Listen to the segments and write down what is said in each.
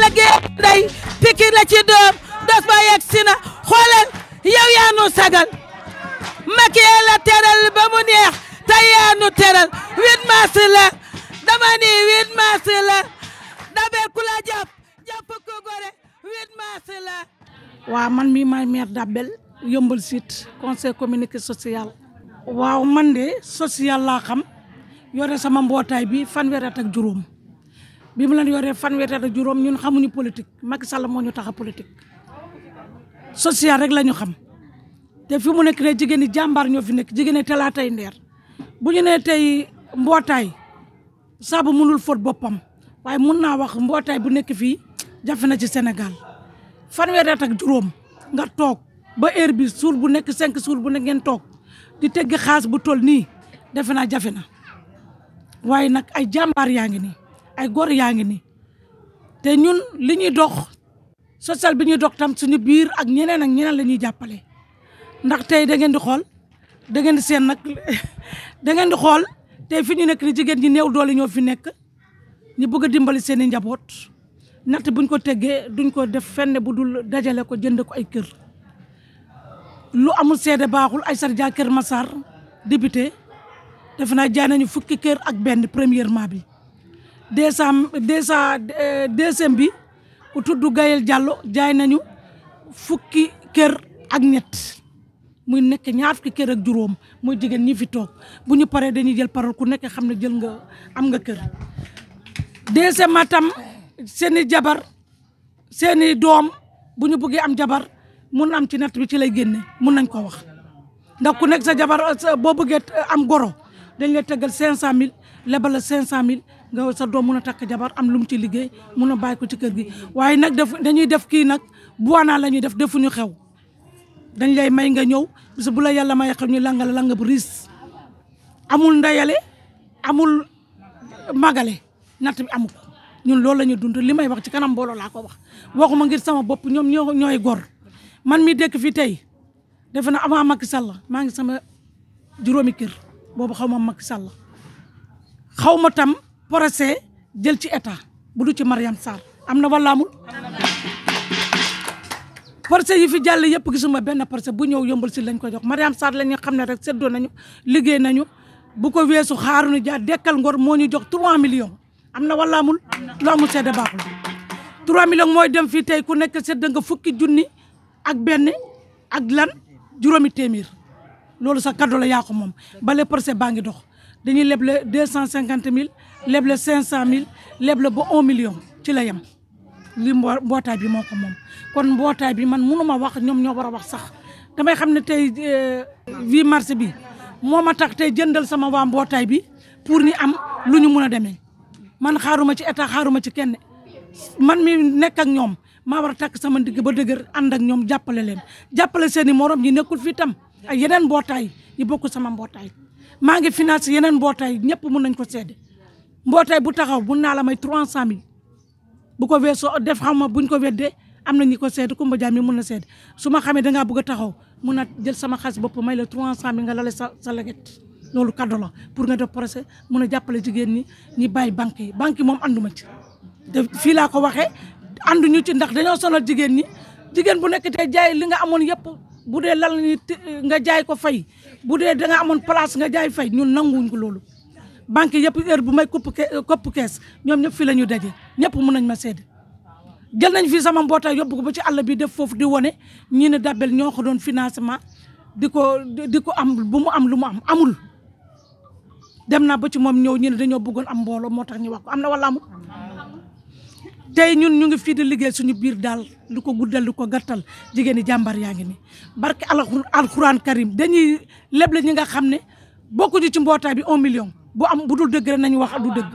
la géej ndey pikir la ci doom dos ba yegg si na xoolal yow yaa nu sagal Macky la teral ba mu neex te yaa nu teral 8 mars la dama ni 8 mars la Dabel ku la jàpp ko gore 8 mars la. waaw man mii maay maire Dabel Yeumbeul Sud conseil communiqué social. waaw man de social laa xam yore sama mbootaay bi fanweeri at ak juróom bi mu leen yoree fanweeri at ak juróom ñun xamuñu politique Macky Sall moo ñu tax a politique social rek la ñu xam te fi mu nekk ne jigéen ñi jàmbaar ñoo fi nekk jigéen ñi talaatay ndeer bu ñu nee tey mbootaay saabu mënul fóot boppam waaye mun naa wax mbootaay bu nekk fii jafe na ci Sénégal fanweeri at ak juróom nga toog ba heure bi suur bu nekk 5 suur bu nekk ngeen toog di tegg xaas bu toll nii defe naa jafe na waaye nag ay jàmbaar yaa ngi nii ay góor yaa ngi nii te ñun li ñuy dox social bi ñuy dox tam suñu biir ak ñeneen la ñuy jàppale ndax tey da ngeen di xool da ngeen di seen nag da ngeen di xool tey fi ñu nekk ni jigéen ñi néew doole ñoo fi nekk ñu bëgg a dimbali seen i njaboot natt buñ ko teggee duñ ko def fenn bu dul dajale ko jënd ko ay kër lu amul seede baaxul Aïssata Dia Kër Massar député defe naa jaay nañu fukki kër ak benn premièrement bi deuxième bi ku tudd Gayel Diallo jaay nañu fukki kër ak ñett muy nekk ñaar fukki kër ak juróom muy jigéen ñi fi toog bu ñu paree dañuy jël parole ku nekk xam ne jël nga am nga kër deuxièmement tam seeni jabar seeni doom bu ñu bëggee am jabar mun am ci natt bi ci lay génne mun nañ ko wax ndax ku nekk sa jabar boo bëggee am goro dañ lay tegal 500000 lebal la 500000 nga sa doom mun a takk jabar am lu mu ci liggéey mun a bàyyi ko ci kër gi waaye nag dañuy def kii nag buwaanaa la ñuy def defuñu xew dañ lay may nga ñëw bis bu la yàlla may xew ñu langale langa bu riis amul ndeyale amul magale natt bi amu ko ñun loolu la ñu dund li may wax ci kanam mbooloo laa ko wax waxuma ngir sama bopp ñoom ñooy gor man mi dëkk fii tey defe na avant Macky Sall maa ngi sama juróomi kër boobu xaw ma Macky Sall xaw ma tam procès jël ci état bu du ci Mariam Sarr am na wala amul procès yi fi jàll yëpp gisuma benn procès bu ñëw Yeumbeul Sud lañ ko jox Mariam Sarr la ñu xam ne rek seddoo nañu liggéey nañu bu ko weesu xaaruñu jaar dekkal ngor moo ñu jox 3 millions am na wala amul lu amul seede baaxul 3 millions mooy dem fii tey ku nekk sedd nga fukki junni ak benn ak lan juróomi téeméer loolu sa cadeau la yaa ko moom bale procès baa ngi dox dañuy leble 250000 leble 500000 leble ba 1 million ci la yem li mbootaay bi moo ko moom kon mbootaay bi man mënuma wax ñoom ñoo war a wax sax damay xam ne tey 8 mars bi moo ma tax tey jëndal sama waa mbootaay bi pour ni am lu ñu mun a demee man xaaruma ci état xaaruma ci kenn man mi nekk ak ñoom maa war a takk sama ndigg ba dëgër ànd ak ñoom jàppale leen jàppale seen i morom ñi nekkul fii tam ak yeneen mbootaay yi bokkul sama mbootaay maa ngi financé yeneen mbootaay ñëpp mun nañ ko seede mbootaay bu taxaw mun naa la may 300000 bu ko weesoo def xam ma buñ ko weddee am na ñi ko seede Kumba Jaam mi mun na seede su ma xamee dangaa bëgg a taxaw mun a jël sama xaalis bopp may la 300000 nga lale sa leget loolu cadeau la pour nga def procès mun a jàppale jigéen ñi bàyyi banque yi moom anduma ci te fii laa ko waxee ànduñu ci ndax dañoo sonal jigéen ñi jigéen bu nekk tey jaay li nga amoon yëpp bu dee lal ni nga jaay ko fay bu dee da nga amoon place nga jaay fay ñun nanguwuñ ko loolu banque yëpp heure bu may kopp kees ñoom ñëpp fii la ñu daje ñëpp mun nañ ma seede jël nañ fii sama mbootaay yóbbu ko ba ci àll bi def foofu di wone ñii ne Dabel ñoo ko doon financement di ko am bu mu am lu mu am amul dem naa ba ci moom ñëw ñu ne dañoo bëggoon am mbooloo moo tax ñu wax ko am na wala amul tey ñun ñu ngi fii di liggéey suñu biir daal lu ko guddal lu ko gàttal jigéen ñi jàmbar yaa ngi ni barke alxuraan karim dañuy leble ñi nga xam ne bokkuñu ci mbootaay bi 1 million bu dul dëgg rek nañu wax du dëgg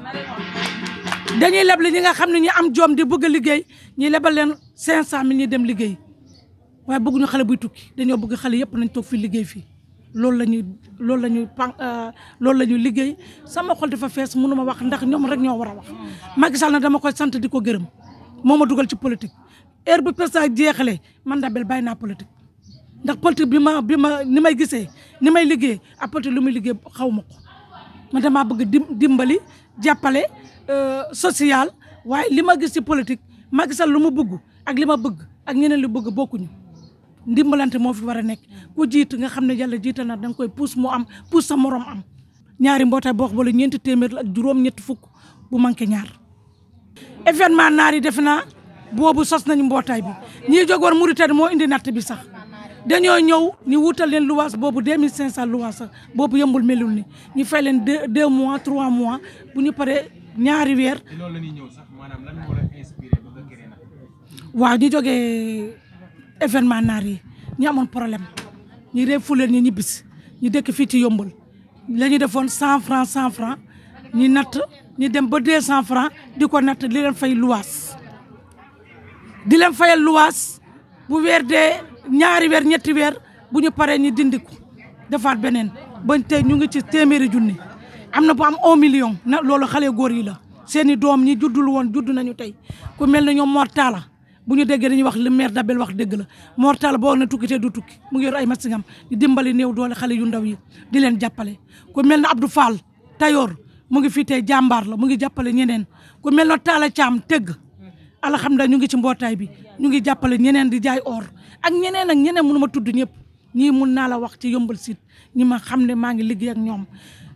dañuy leble ñi nga xam ne ñu am joom di bëgg a liggéey ñi lebal leen 500000 ñi dem liggéey waaye bëgguñu xale buy tukki dañoo bëgg xale yëpp nañ toog fii liggéey fii loolu la ñuy liggéey sama xol dafa fees mënuma wax ndax ñoom rek ñoo war a wax Macky Sall na dama koy sant di ko gërëm moo ma dugal ci politique heure bu président jeexalee man Dabel bàyyi naa politique ndax politique bi ma ni may gisee ni may liggéey ak politique lu muy liggéey xaw ma ko man damaa bëgg dimbali jàppale social waaye li ma gis ci politique Macky Sall lu mu bëgg ak li ma bëgg ak ñeneen lu bëgg bokkuñu ndimbalante moo fi war a nekk ku jiit nga xam ne yàlla jiital na da nga koy puus mu am puus sa morom am ñaari mbootaay boo xam ne ñeenti téeméer la ak juróom ñetti fukk bu manqué ñaar événement naar yi defe naa boobu sos nañu mbootaay bi ñii jóg war Mauritanie moo indi natt bi sax dañoo ñëw ñu wutal leen luwaas boobu 2500 luwaas sax boobu yëmbul melul ni ñu fay leen 2 mois 3 mois bu ñu paree ñaari weer. loolu la ñuy ñëw sax maanaam lan moo la inspiré ba nga créé nag. waaw ñu jógee événement naar yi ñu amoon problème ñu réew fu leen ñu ñibbisi ñu dëkk fii ci yombal la ñu defoon 100 francs ñu natt ñu dem ba 200 francs di ko natt di leen fay luwaas di leen fayal luwaas bu weer dee ñaari weer ñetti weer bu ñu paree ñu dindi ko defaat beneen bañ tey ñu ngi ci téeméeri junni am na bu am 1 million na loolu xale góor yi la seeni doom ñi juddul woon judd nañu tey ku mel ne ñoom Mor Talla bu ñu déggee dañuy wax li maire Dabel wax dëgg la Mor Talla boo na tukki te du tukki mu ngi yor ay masingam di dimbali néew doole xale yu ndaw yi di leen jàppale ku mel ne Abdou Fall Tayor mu ngi fii tey jàmbaar la mu ngi jàppale ñeneen ku mel ne Talla Thiam tëgg alhamdulilah ñu ngi ci mbootaay bi ñu ngi jàppale ñeneen di jaay or ak ñeneen mënu ma tudd ñëpp ñii mun naa la wax ci yombal sit ñi ma xam ne maa ngi liggéey ak ñoom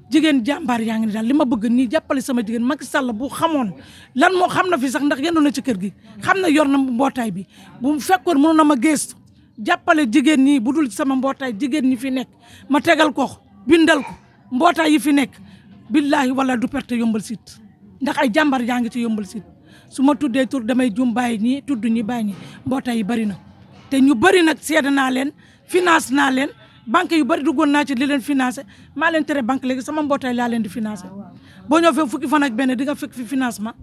jigéen jàmbaar yaa ngi ni daal li ma bëgg nii jàppale sama jigéen Macky Sall bu xamoon lan moo xam na fi sax ndax yendu na ci kër gi xam na yor na mbootaay bi bu fekkoon mënoon na ma gëstu jàppale jigéen ñi bu dul sama mbootaay jigéen ñi fi nekk ma tegal ko bindal ko mbootaay yi fi nekk billahi wala du perte yombal sit ndax ay jàmbaar yaa ngi ci yombal sit su ma tuddee tur damay jum bàyyi ñii tudd ñi bàyyi ñi mbootaay yi bari na te ñu bari nag seede naa leen finance naa leen banque yu bari duggoon naa ci li leen financé maa leen tere banque léegi sama mbootaay laa leen di financé boo ñëw fee fukki fan ak benn di nga fekk fi financement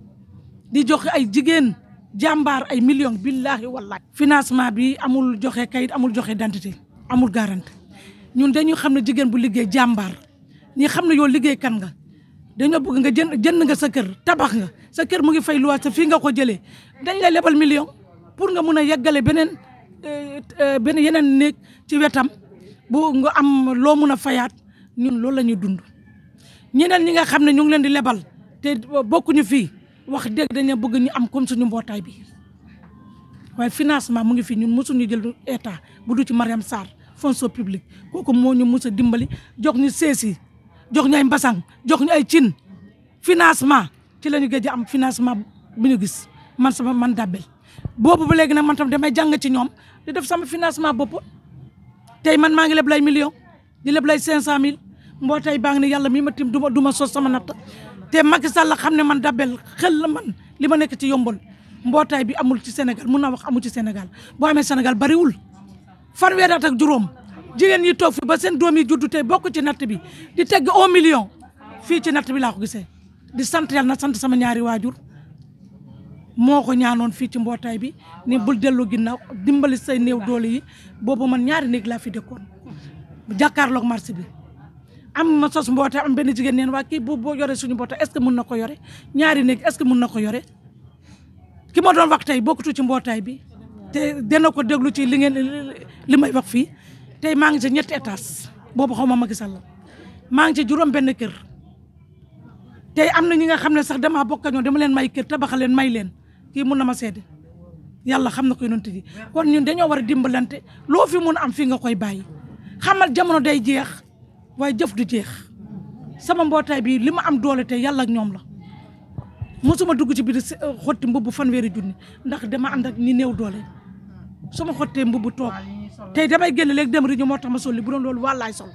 di joxe ay jigéen jàmbaar ay millions billahi wallahi financement bi amul joxe kayit amul joxe identité amul garantie ñun dañu xam ne jigéen bu liggéey jàmbaar ñi xam ne yow liggéey kan nga dañoo bëgg nga jënd nga sa kër tabax nga sa kër mu ngi fay luwaas te fii nga ko jëlee dañ lay lebal million pour nga mun a yeggale beneen yeneen néeg ci wetam bu nga am loo mun a fayaat ñun loolu la ñuy dund ñeneen ñi nga xam ne ñu ngi leen di lebal te bokkuñu fii wax dëgg dañu bëgg ñu am comme suñu mbootaay bi waaye financement mu ngi fii ñun mosuñu jël état bu du ci Mariam Sarr fonds public kooku moo ñu mus a dimbali jox ñu seesi jox ñu ay mbasang jox ñu ay cin financement ci la ñu gëj a am financement bi ñu gis man Dabel boobu ba léegi nag man tam damay jàng ci ñoom di def sama financement bopp tey man maa ngi leb lay million di leb lay 500000 mbootaay baa ngi ne yàlla mi ma tim du ma sos sama natt te Macky Sall xam ne man Dabel xel la man li ma nekk ci yombal mbootaay bi amul ci Sénégal mun naa wax amul ci Sénégal boo amee Sénégal bariwul fanweeri at ak juróom jigéen ñi toog fi ba seen doom yi juddu tey bokk ci natt bi di tegg 1 million fii ci natt bi laa ko gisee di sant yàlla na sant sama ñaari waajur moo ko ñaanoon fii ci mbootaay bi ni bul dellu ginnaaw dimbali say néew doole yi boobu man ñaari néeg laa fi dëkkoon jàkkaarloog marché bi am ma sos mbootaay am benn jigéen neen waa kii boo yore suñu mbootaay est-ce que mun na ko yore ñaari néeg est-ce que mun na ko yore ki ma doon wax tey bokkutu ci mbootaay bi te dana ko déglu ci li may wax fii tey maa ngi ci ñetti étage boobu xaw ma Macky Sall maa ngi ci juróom benn kër tey am na ñi nga xam ne sax damaa bokk ñoom dama leen may kër tabaxal leen may leen kii mun na ma seede yàlla xam na ko yonent ji kon ñun dañoo war a dimbalante loo fi mun am fii nga koy bàyyi xamal jamono day jeex waaye jëf du jeex sama mbootaay bi li ma am doole tey yàlla ak ñoom la mosuma dugg ci biir xotti mbubb fanweeri junni ndax dama ànd ak ñi néew doole su ma xottee mbubb toog tey damay génn léegi dem riñu moo tax ma sol li bu doon loolu wallaay sol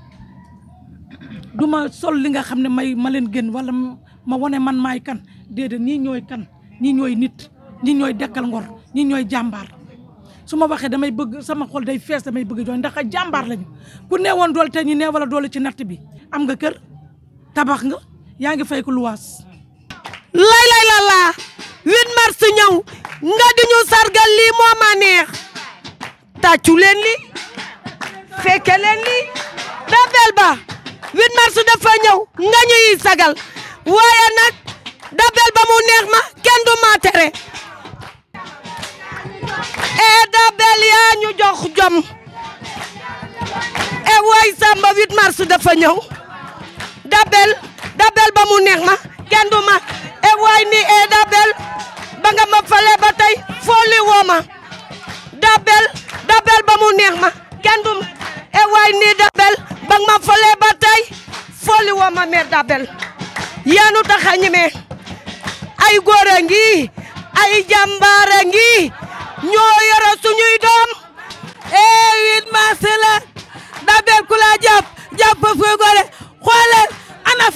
du ma sol li nga xam ne ma leen gën wala ma wane man maay kan déedéet ñii ñooy kan ñii ñooy nit ñii ñooy dekkal ngor ñii ñooy jàmbaar su ma waxee damay bëgg sama xol day fees damay bëgg jooy ndax jàmbaar lañu ku neewoon doole tey ñu nee wala doole ci natt bi am nga kër tabax nga yaa ngi fay ko luwaas lay la 8 mars ñëw nga di ñu sargal lii moo ma neex tàccu leen li fekke leen li Dabel ba 8 mars dafa ñëw nga ñuy sagal waaye nag Dabel ba mu neex ma kenn du ma tere Dabel yaa ñu jox jom way Samba 8 mars dafa ñëw Dabel ba mu neex ma kenn du ma waay ni Dabel ba nga ma fale ba tey fooli woo ma Dabel ba mu neex ma kenn dum e waay nii Dabel ba nga ma fale ba tey fooli woo ma mère Dabel yaanu tax a ñeme ay góor a ngi ay jàmbaar a ngi ñoo yore suñuy doom 8 mars la Dabel ku la jàpp fu gore xoolal ana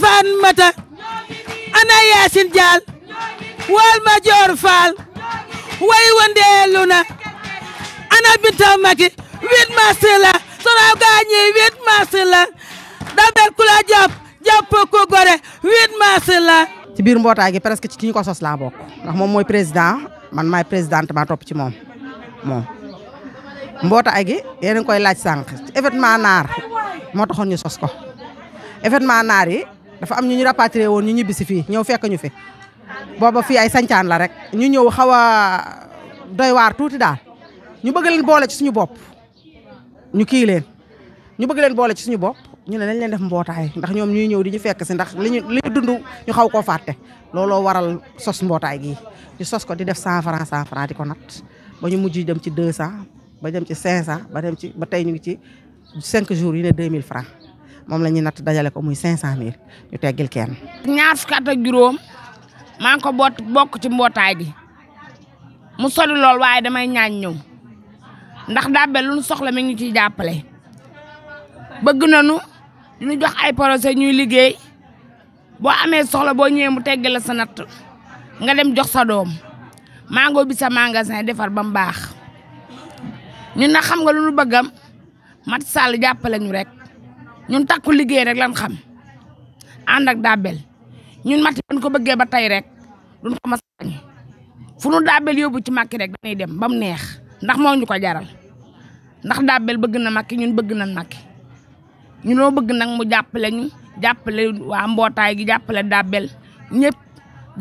Faan Mata ana Yaasin Jaal wal ma Joor Faal way wandeelu na ana Binta Maki 8 mars la sona gaañi 8 mars la Dabel ku la jàpp ku gore 8 mars la ci biir mbootaay gi presque ci ñu ko sos laa bokk ndax moom mooy président man maay présidente ma topp ci moom mbootaay gi yéen a ngi koy laaj sànq ci événement naar moo taxoon ñu sos ko événement naar yi dafa am ñu rapatrié woon ñu ñibbisi fii ñëw fekk ñu fi booba fii ay sancaan la rek ñu ñëw xaw a doy waar tuuti daal ñu bëgg leen boole ci suñu bopp ñu kii leen ñu bëgg leen boole ci suñu bopp ñu ne nañ leen def mbootaay ndax ñoom ñuy ñëw di ñu fekk si ndax li ñu dund ñu xaw koo fàtte looloo waral sos mbootaay gi ñu sos ko di def 100 francs di ko nat ba ñu mujj dem ci 200 ba dem ci 500 ba tey ñu ngi ci 5 jours yu ne 2000 francs moom la ñuy natt dajale ko muy 500000 ñu teggil kenn. ñaar fukki at ak juróom maa ngi ko bokk ci mbootaay gi mu sori lool waaye damay ñaan ñëw ndax Dabel lu ñu soxla mi ngi ciy jàppale bëgg nañu ñu jox ay projet ñuy liggéey boo amee soxla boo ñëwee mu teggil la sa natt nga dem jox sa doom mango bi sa magasin defar ba mu baax ñun nag xam nga lu ñu bëggam Macky Sall jàppale ñu rek ñun takku liggéey rek lan xam ànd ak Dabel ñun Macky ban ko bëggee ba tey rek duñ ko mas a bañ fu nu Dabel yóbbu ci Macky rek dañuy dem ba mu neex ndax moo ñu ko jaral ndax Dabel bëgg na Macky ñun bëgg nañ Macky ñu loo bëgg nag mu jàppale ñu jàppale waa mbootaay gi jàppale Dabel ñëpp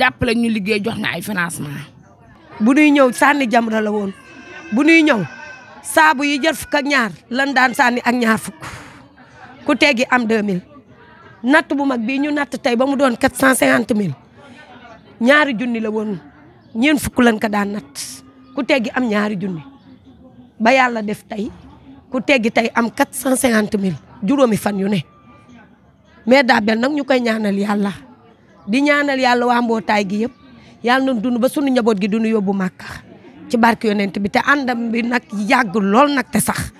jàppale ñu liggéey jox ñu ay financement bu ñuy ñëw sànni Jamra la woon bu ñuy ñëw saabu yi jar fukk ak ñaar lan daan sànni ak ñaar fukk ku teggi am 2000 natt bu mag bii ñu natt tey ba mu doon 450000 ñaari junni la woon ñeen fukk lan ko daan natt ku teggi am ñaari junni ba yàlla def tey ku teggi tey am 450000 juróomi fan yu ne mais Dabel nag ñu koy ñaanal yàlla di ñaanal yàlla waa mbootaay gi yëpp yàlla na dund ba sunu njaboot gi dunu yóbbu Màkka ci barke yonent bi te àndam bi nag yàgg lool nag te sax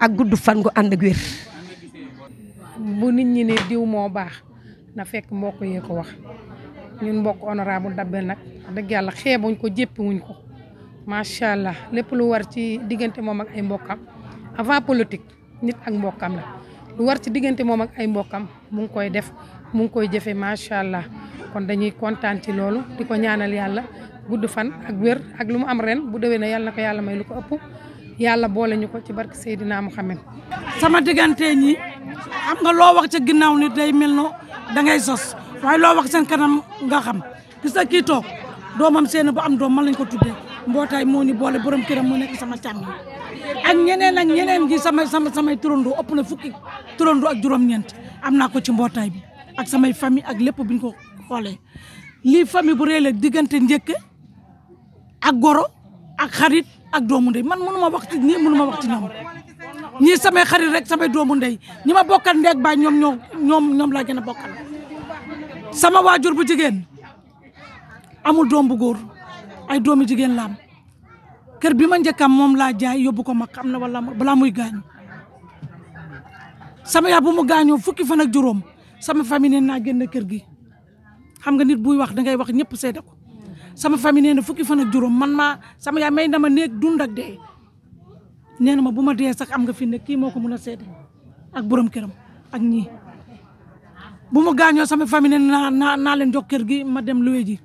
ak gudd fan gu ànd ak wér. bu nit ñi ne diw moo baax na fekk mbokk yee ko wax ñun mbokk honorable Dabel nag dëgg yàlla xeebuñ ko jéppiwuñ ko macha allah lépp lu war ci diggante moom ak ay mbokkam avant politique nit ak mbokkam la lu war ci diggante moom ak ay mbokkam mu ngi koy def mu ngi koy jëfe macha allah kon dañuy kontaan ci loolu di ko ñaanal yàlla gudd fan ak wér ak lu mu am ren bu déwénee yàlla na ko yàlla may lu ko ëpp yàlla boole ñu ko ci barke Seydina Muhammad. sama diggante ñi xam nga loo wax ca ginnaaw nit day mel no da ngay sos waaye loo wax seen kanam nga xam gis nga kii toog doomam seen bu am doom man lañ ko tuddee mbootaay moo ñu boole borom këram mu nekk sama càmmiñ ak ñeneen gi samay turandoo ëpp na fukki turandoo ak juróom-ñeent am naa ko ci mbootaay bi ak samay famille ak lépp buñ ko xoolee lii famille bu rëy la diggante njëkk ak goro ak xarit ak doomu ndey man mënu ma wax ci ñii mënu ma wax ci ñoom ñii samay xarit rek samay doomu ndey ñi ma bokkal ndeeg baay ñoom laa gën a bokkal sama waajur bu jigéen amul doom bu góor ay doomi jigéen la am kër bi ma njëkkam moom laa jaay yóbbu ko mag xam na wala balaa muy gaañu sama yaay bu mu gaañoo fukki fan ak juróom sama famille nee naa génn kër gi xam nga nit buy wax dangay wax ñëpp seede ko sama famille nee na fukki fan ak juróom man sama yaay may na ma néeg dund ak dee nee na ma bu ma dee sax am nga fi ne kii moo ko mun a seede ak borom këram ak ñii bu mu gaañoo sama famille nee naa leen jox kër gi ma dem luwe ji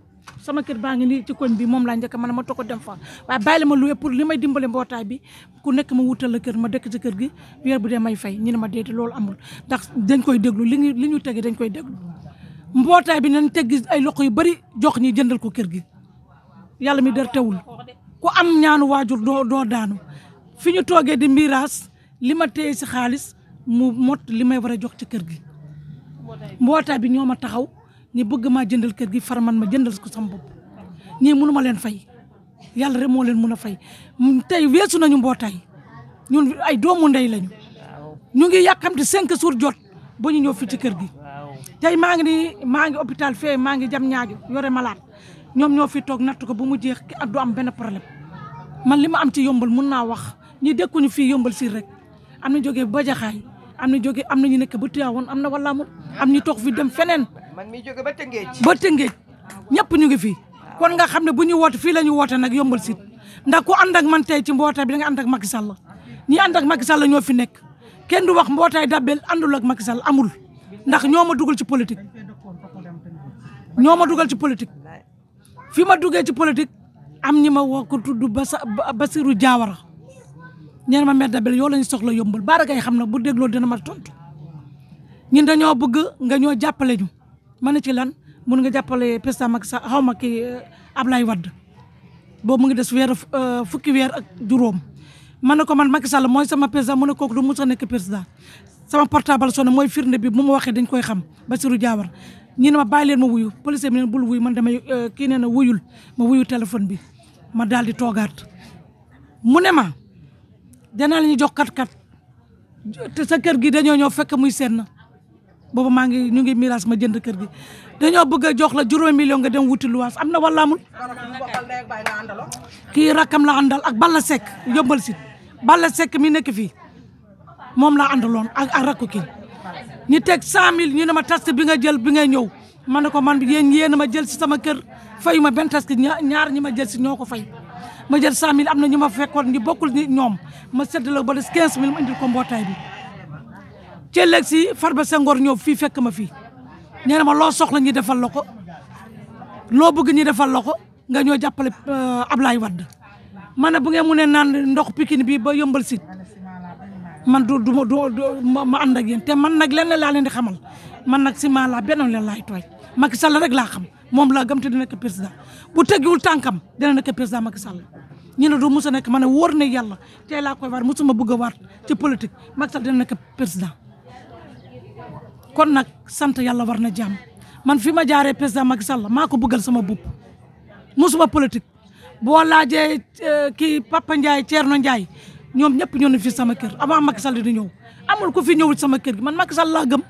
sama kër baa ngi nii ci koñ bi moom laa njëkk ma toog dem fa waaye bàyyi la ma luwe pour li may dimbale mbootaay bi ku nekk ma wutal la kër ma dëkk ci kër gi weer bu dee may fay ñu ne ma déedéet loolu amul ndax dañ koy déglu li ñu tege dañ koy déglu mbootaay bi nañ teggi ay loxo yu bari jox ñi jëndal ko kër gi yàlla mi dar teewul ku am ñaanu waajur doo daanu fi ñu toogee di miraas li ma téye si xaalis mu mot li may war a jox ci kër gi mbootaay bi ñoo ma taxaw ñi bëgg maa jëndal kër gi far man ma jëndal ko sama bopp ñii mënu ma leen fay yàlla rek moo leen mën a fay tey weesu nañu mbootaay ñun ay doomu ndey lañu ñu ngi yàkkamti 5 jours jot ba ñu ñëw fii ci kër gi tey maa ngi hôpital fee maa ngi jam ñaajo yore malade ñoom ñoo fi toog natt ko bu mu jeex ki du am benn problème man li ma am ci yombal mun naa wax ñi dëkkuñu fii yombal si rek am na jógee ba Jaxaay am na ñu nekk ba Tivaouane am na wala am ñu toog fi dem feneen man mi jóge ba Tëngéej ñëpp ñu ngi fii kon nga xam ne bu ñu woote fii la ñu woote nag yombal si ndax ku ànd ak man tey ci mbootaay bi da nga ànd ak Macky Sall ñi ànd ak Macky Sall ñoo fi nekk kenn du wax mbootaay Dabel àndul ak Macky Sall amul ndax ñoo ma dugal ci politique fi ma duggee ci politique am ñi ma woo ko tudd Basirou Diawara ñeen ma mère Dabel yoo lañu soxla yombal baara gay xam na bu dégloo dina ma tontu ñun dañoo bëgg nga ñoo jàppale ñu ma ne ci lan mun nga jàppale président Macky Sall xaw ma kii Ablaye Wade boobu mu ngi des fukki weer ak juróom ma ne ko man Macky Sall mooy sama président mu ne kooku du mos a nekk président sama portable sonné mooy firnde bi bu ma waxee dañ koy xam Basirou Diawara ñi ne ma bàyyi leen ma wuyu police bi ne bul wuyu man damay kii nee na wuyul ma wuyu téléphone bi ma daal di toogaat mu ne ma danaa la ñu jox kat te sa kër gi dañoo ñëw fekk muy seen na boobu ñu ngi mirage ma jënd kër gi dañoo bëgg a jox la 5 millions nga dem wuti luwaas am na wala amul kii rakkam la àndal ak Balla Seck yombal si Balla Seck mi nekk fii moom laa àndaloon ak rakku kii ñu teg 100 000 ñu ne ma task bi nga jël bi ngay ñëw ma ne ko man yéen ma jël si sama kër fayu ma benn task ñaar ñi ma jël si ñoo ko fay ma jël 100 000 am na ñu ma fekkoon ñu bokkul ni ñoom ma séddale ba des 15 000 ma indil ko mbootaay bi ci léegi si Farba Senghor ñëw fii fekk ma fii nee na ma loo soxla ñu defal la ko loo bëgg ñu defal la ko nga ñoo jàppale Ablaye Wade man ne bu ngeen mu ne naan ndox Pikine bi ba yombal si man ma ànd ak yéen te man nag lenn laa leen di xamal man nag ciment laa benn leen laay tooy Macky Sall rek laa xam moom laa gëm te dina nekk président bu teggiwul tànkam dina nekk président Macky Sall ñu ne du mus a nekk ma ne wóor na yàlla tey laa koy waat musuma bëgg a waat ci politique Macky Sall dina nekk président kon nag sant yàlla war na jàmm man fi ma jaaree président Macky Sall maa ko bëggal sama bopp musuma politique boo laajee kii Papa Ndiaye Thierno Ndiaye ñoom ñëpp ñoo ne fii sama kër avant Macky Sall di ñëw amul ku fi ñëwul sama kër gi man Macky Sall laa gëm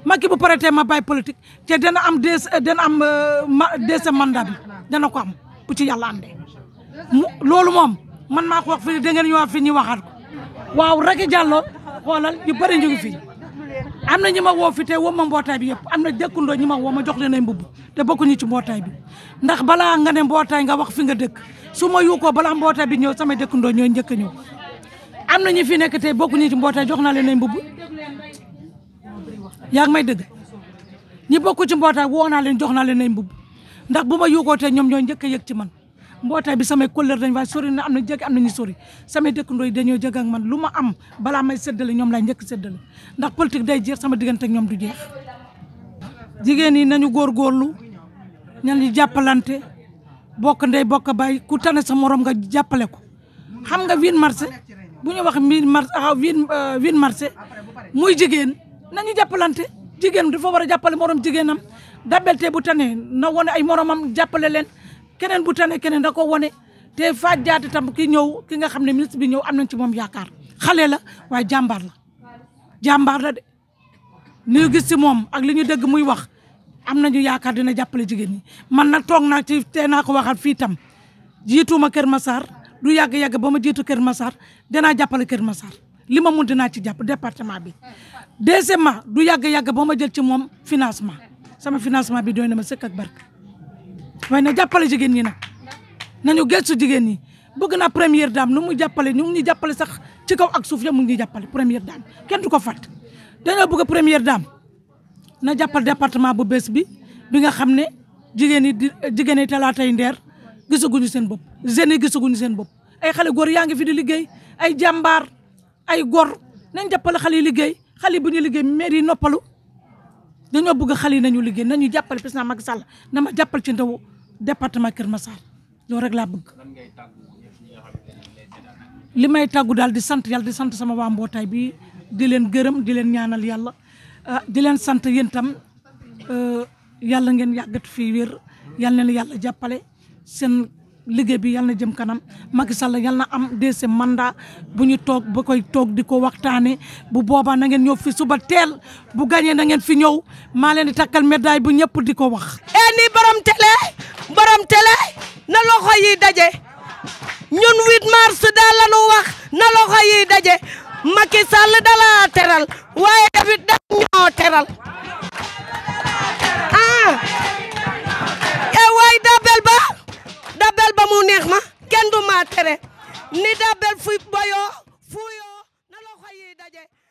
Macky bu paree tey ma bàyyi politique te dana am deuxième mandat bi dana ko am bu ci yàlla andee loolu moom man maa ko wax fii da ngeen ñu wax fi ñu waxaat ko waaw Racky Diallo xoolal ñu bëri ñu ngi fii am na ñi ma woo fi te woo ma mbootaay bi yëpp am na dëkkandoo ñi ma woo ma jox leen ay mbubb te bokkuñu ci mbootaay bi ndax balaa nga ne mbootaay nga wax fi nga dëkk su ma yuukoo balaa mbootaay bi ñëw samay dëkkandoo ñooy njëkk a ñëw am na ñu fi nekk tey bokkuñu ci mbootaay jox naa leen ay mbubb yaa ngi may dëgg ñi bokku ci mbootaay woo naa leen jox naa leen ay mbubb ndax bu ma yuukoo tey ñoom ñooy njëkk a yëg ci man mbootaay bi samay kóllër dañ waaye sori na am na jege am na ñu sori samay dëkkandoo yi dañoo jege ak man lu ma am balaa may séddale ñoom laay njëkk séddale ndax politique day jeex sama diggante ak ñoom du jeex jigéen yi nañu góorgóorlu ñan jàppalante bokk ndey bokk baay ku tane sa morom nga jàppale ko xam nga 8 mars bu ñu wax 8 mars muy jigéen nañu jàppalante jigéen dafa war a jàppale morom jigéenam Dabel te bu tane na wone ay moromam jàppale leen keneen bu tane keneen da ko wone te Fatou Diatta tam ki ñëw ki nga xam ne ministre bi ñëw am nañ ci moom yaakaar xale la waaye jàmbaar la de li ñu gis ci moom ak li ñu dégg muy wax am nañu yaakaar dina jàppale jigéen ñi man nag toog naa ci te naa ko waxaat fii tam jiituma Kër Massar du yàgg-yàgg ba ma jiitu Kër Massar danaa jàppale Kër Massar li ma mun dinaa ci jàpp département bi deuxièmement du yàgg-yàgg ba ma jël ci moom financement sama financement bi doy na ma sëkk ak barke waaye na jàppale jigéen ñi nag nañu gëstu jigéen ñi bëgg naa première dame nu mu jàppale ñu ngi jàppale sax ci kaw ak suuf yëpp mu ngi jàppale première dame kenn du ko fàtt dañoo bëgg première dame na jàppal département bu bees bi nga xam ne jigéen yi talaatay ndeer gisaguñu seen bopp jeunes yi gisaguñu seen bopp ay xale góor yaa ngi fi di liggéey ay jàmbaar ay góor nañ jàppale xale yi liggéey xale yi bu ñu liggéey maire yi noppalu dañoo bëgg xale yi nañu liggéey nañu jàppale président Macky Sall na ma jàppal ci ndaw département Kër Massar loolu rek laa bëgg li may tàggu daal di sant yàlla di sant sama waa mbootaay bi di leen gërëm di leen ñaanal yàlla di leen sant yéen tam yàlla ngeen yàggat fii wér yàlla na leen yàlla jàppale seen liggéey bi yàlla na jëm kanam Macky Sall yàlla na am deuxième mandat bu ñu toog ba koy toog di ko waxtaane bu boobaa na ngeen ñëw fi suba teel bu gañee na ngeen fi ñëw maa leen di takkal médaille bu ñëpp di ko wax. ni borom télé na loxo yi daje ñun 8 mars daal la ñu wax na loxo yi daje Macky Sall dala teral waaye tamit da ñoo teral waay dabel ba mu neex ma kenn du ma tere